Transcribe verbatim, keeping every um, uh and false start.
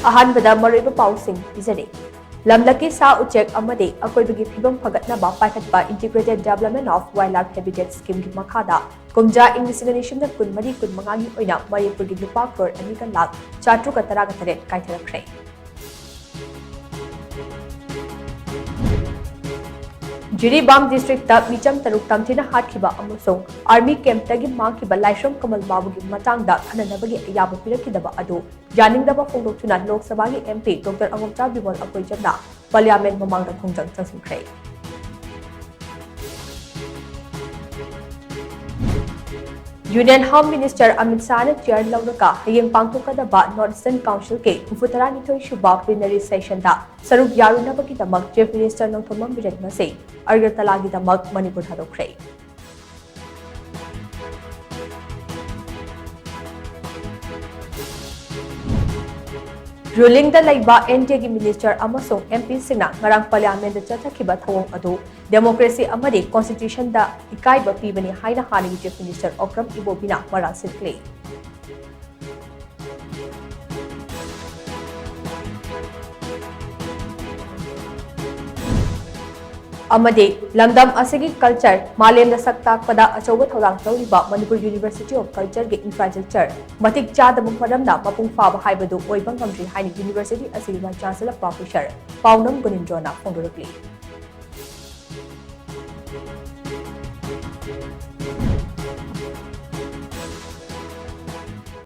ꯑꯍꯥꯟꯕꯗ ꯃꯔꯨꯑꯣꯏꯕ ꯄꯥꯎꯁꯤꯡ ꯄꯤꯖꯔꯤ꯫ ꯂꯝꯂꯛꯀꯤ ꯁꯥ ꯎꯆꯦꯛ ꯑꯃꯗꯤ ꯑꯀꯣꯏꯕꯒꯤ ꯐꯤꯕꯝ ꯐꯒꯠꯅꯕ ꯄꯥꯏꯈꯠꯄ Integrated Development of Wildlife Habitat Scheme ꯒꯤ ꯃꯈꯥꯗ ꯀꯨꯝꯖꯥ ꯏꯪ ꯂꯤꯁꯤꯡ ꯑꯅꯤ ꯁꯨꯞꯅ ꯀꯨꯟꯃꯔꯤ ꯀꯨꯟꯃꯉꯥꯒꯤ ꯑꯣꯏꯅ ꯃꯅꯤꯄꯨꯔꯒꯤ ꯂꯨꯄꯥ ꯀ꯭ꯔꯣꯔ ꯑꯅꯤꯒ ꯂꯥꯈ ꯆꯥꯇ꯭ꯔꯨꯛꯀ ꯇꯔꯥꯒ ꯇꯔꯦꯠ ꯀꯥꯏꯊꯔꯛꯈ꯭ꯔꯦ꯫ ꯖꯤꯔꯤꯕꯥꯝ ꯗꯤꯁꯇ꯭ꯔꯤꯛꯇ ꯃꯤꯆꯝ ꯇꯔꯨꯛ ꯇꯝꯊꯤꯅ ꯍꯥꯠꯈꯤꯕ ꯑꯃꯁꯨꯡ ꯑꯥꯔꯃꯤ ꯀꯦꯝꯞꯇꯒꯤ ꯃꯥꯡꯈꯤꯕ ꯂꯥꯏꯁ꯭ꯔꯝ ꯀꯃꯜ ꯕꯥꯕꯨꯒꯤ ꯃꯇꯥꯡꯗ ꯈꯟꯅꯅꯕꯒꯤ ꯑꯌꯥꯕ ꯄꯤꯔꯛꯈꯤꯗꯕ ꯑꯗꯨ ꯌꯥꯅꯤꯡꯗꯕ ꯐꯣꯡꯗꯣꯛꯇꯨꯅ ꯂꯣꯛ ꯁꯚꯥꯒꯤ MP Doctor ꯑꯉꯣꯝꯆꯥ ꯕꯤꯃꯣꯜ ꯑꯀꯣꯏꯖꯝꯅ ꯄꯥꯔꯂꯤꯌꯥꯃꯦꯟ ꯃꯃꯥꯡꯗ ꯈꯣꯡꯖꯪ ꯆꯪꯁꯤꯟꯈ꯭ꯔꯦ꯫ Union Home Minister ꯑꯃꯤꯠ ꯁꯥꯍꯅ ꯆꯤꯌꯔ ꯂꯧꯔꯒ ꯍꯌꯦꯡ ꯄꯥꯡꯊꯣꯛꯀꯗꯕ North Eastern Council ꯒꯤ ꯍꯨꯝꯐꯨꯇꯔꯥꯅꯤꯊꯣꯏ ꯁꯨꯕ plenary session ꯗ ꯁꯔꯨꯛ ꯌꯥꯔꯨꯅꯕꯒꯤꯗꯃꯛ Chief Minister ꯅꯣꯡꯊꯣꯝꯕꯝ ꯕꯤꯔꯦꯟ ꯉꯁꯤ ꯑꯒꯔꯇꯂꯥꯒꯤꯗꯃꯛ ꯃꯅꯤꯄꯨꯔ ꯊꯥꯗꯣꯛꯈ꯭ꯔꯦ꯫ Ruling ꯗ ꯂꯩꯕ NDA ꯒꯤ minister ꯑꯃꯁꯨꯡ MPꯁꯤꯡꯅ ꯉꯔꯥꯡ Parliament ꯗ ꯆꯠꯊꯈꯤꯕ ꯊꯧꯑꯣꯡ ꯑꯗꯨ democracy ꯑꯃꯗꯤ constitution ꯗ ꯏꯀꯥꯏꯕ ꯄꯤꯕꯅꯤ ꯍꯥꯏꯅ ꯍꯥꯟꯅꯒꯤ Chief Minister ꯑꯣꯀ꯭ꯔꯝ ꯏꯕꯣꯕꯤꯅ ꯃꯔꯥꯜ ꯁꯤꯈꯂꯤ꯫ ꯑꯃꯗꯤ ꯂꯝꯗꯝ ꯑꯁꯤꯒꯤ culture ꯃꯥꯂꯦꯝꯗ ꯁꯛ ꯇꯥꯛꯄꯗ ꯑꯆꯧꯕ ꯊꯧꯗꯥꯡ ꯂꯧꯔꯤꯕ Manipur University of Culture ꯒꯤ infrastructure ꯃꯇꯤꯛ ꯆꯥꯗꯕ ꯃꯔꯝꯅ ꯃꯄꯨꯡ ꯐꯥꯕ ꯍꯥꯏꯕꯗꯨ ꯑꯣꯏꯕ ꯉꯝꯗ꯭ꯔꯤ ꯍꯥꯏꯅ university ꯑꯁꯤꯒꯤ Vice Chancellor Professor ꯄꯥꯎꯅꯝ ꯒꯨꯅꯤꯟꯗ꯭ꯔꯣꯅ ꯐꯣꯡꯗꯣꯔꯛꯂꯤ꯫